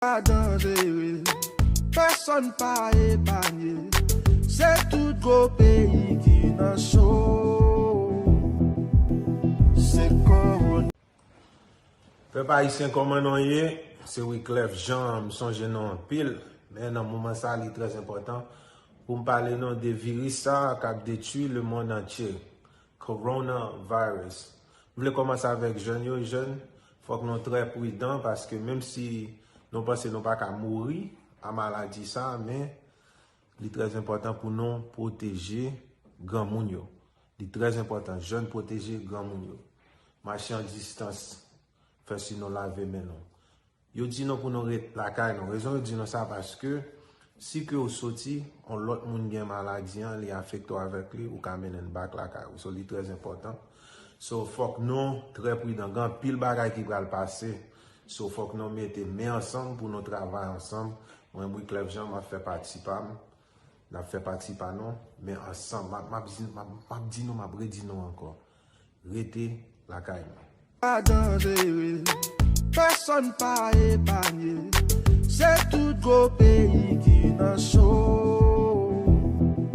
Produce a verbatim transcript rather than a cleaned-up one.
Pa danjere, pèsonn pa epanye. Se tout gwo peyi ki nan cho. Se kowona. Pèp ayisyen, kòman nou ye? Se Wyclef Jean, m sonje nou anpil, men nan moman sa, li trè enpòtan pou m pale nou de viris sa k ap detwi lemonn antye, coronavirus. M vle kòmanse avèk jèn yo. Jèn, fòk nou trè pridan, paske menm si nou panse nou pa ka mouri a maladi sa, men li trè enpòtan pou nou pwoteje granmoun yo. Li trè enpòtan, jèn, pwoteje granmoun yo. Mache an distans, fè si nou lave men nou. Yo di nou pou nou ret lakay nou. Rezon yo di nou sa, paske si ke ou soti, yon lòt moun gen maladi an, li afekte w avèk li, ou ka mennen l back lakay ou. So, li trè enpòtan. So, fòk nou trè pridan. Gen anpil bagay ki pral pase. So, fòk nou mete men ansanm pou nou travay ansanm. Mwen, Wyclef Jean, m ap fè pati pa m. N ap fè pati pa nou, men ansanm. M ap, m ap di, m ap, m ap di nou, m ap redi nou ankò. Rete lakay nou. Pa danjere, pèsonn pa epanye. Se tout gwo peyi